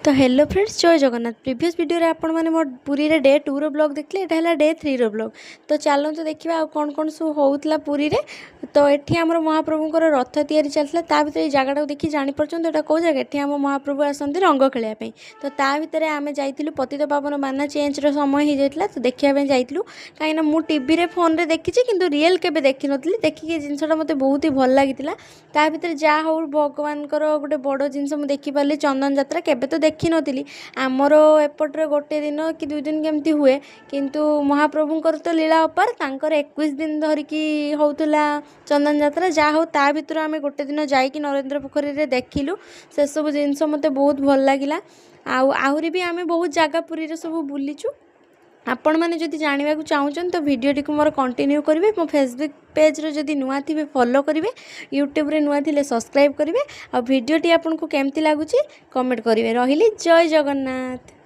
ତ hello friends, ଜୟ Jagannath. Previous ଭିଡ଼ିଓରେ ଆପଣମାନେ ମୋ ପୁରୀରେ ଡେ ଟୁର ବ୍ଲଗ୍ ଦେଖିଲେ। ଏଇଟା ହେଲା ଡେ ଥ୍ରୀର ବ୍ଲଗ୍। ତ ଚାଲନ୍ତୁ ଦେଖିବା ଆଉ କ'ଣ କ'ଣ ସବୁ ହେଉଥିଲା ପୁରୀରେ। ତ ଏଠି ଆମର ମହାପ୍ରଭୁଙ୍କର ରଥ ତିଆରି ଚାଲିଥିଲା। ତା ଭିତରେ ଏଇ ଜାଗାଟାକୁ ଦେଖି ଜାଣିପାରୁଛନ୍ତି ଏଇଟା କେଉଁ ଜାଗା? ଏଠି ଆମ ମହାପ୍ରଭୁ ଆସନ୍ତି ରଙ୍ଗ ଖେଳିବା ପାଇଁ। ତ ତା ଭିତରେ ଆମେ ଯାଇଥିଲୁ। ପତିତ ପାବନ ବାନା ଚେଞ୍ଜର ସମୟ ହେଇଯାଇଥିଲା, ତ ଦେଖିବା ପାଇଁ ଯାଇଥିଲୁ। କାହିଁକିନା ମୁଁ ଟିଭିରେ, ଫୋନ୍ରେ ଦେଖିଛି, କିନ୍ତୁ ରିଏଲ୍ କେବେ ଦେଖିନଥିଲି। ଦେଖିକି ଏ ଜିନିଷଟା ମୋତେ ବହୁତ ହି ଭଲ ଲାଗିଥିଲା। ତା ଭିତରେ ଯାହା ହଉ, ଭଗବାନଙ୍କର ଗୋଟେ ବଡ଼ ଜିନିଷ ମୁଁ ଦେଖିପାରିଲି। ଚନ୍ଦନ ଯାତ୍ରା କେବେ ତ ଦେଖିନଥିଲି। ଆମର ଏପଟରେ ଗୋଟେ ଦିନ କି 2 ଦିନ କେମିତି ହୁଏ, କିନ୍ତୁ ମହାପ୍ରଭୁଙ୍କର ତ ଲୀଳା ଅପାର। ତାଙ୍କର 21 ଦିନ ଧରିକି ହେଉଥିଲା ଚନ୍ଦନ ଯାତ୍ରା। ଯାହା ହଉ, ତା ଭିତରୁ ଆମେ ଗୋଟେ ଦିନ ଯାଇକି ନରେନ୍ଦ୍ର ପୋଖରୀରେ ଦେଖିଲୁ। ସେସବୁ ଜିନିଷ ମୋତେ ବହୁତ ଭଲ ଲାଗିଲା। ଆଉ ଆହୁରି ବି ଆମେ ବହୁତ ଜାଗା ପୁରୀରେ ସବୁ ବୁଲିଛୁ। ଆପଣମାନେ ଯଦି ଜାଣିବାକୁ ଚାହୁଁଛନ୍ତି, ତ ଭିଡ଼ିଓଟିକୁ ମୋର କଣ୍ଟିନ୍ୟୁ କରିବେ। ମୋ ଫେସବୁକ୍ ପେଜ୍ରେ ଯଦି ନୂଆ ଥିବେ, ଫଲୋ କରିବେ। ୟୁଟ୍ୟୁବ୍ରେ ନୂଆ ଥିଲେ ସବସ୍କ୍ରାଇବ୍ କରିବେ। ଆଉ ଭିଡ଼ିଓଟି ଆପଣଙ୍କୁ କେମିତି ଲାଗୁଛି, କମେଣ୍ଟ କରିବେ। ରହିଲି, ଜୟ ଜଗନ୍ନାଥ।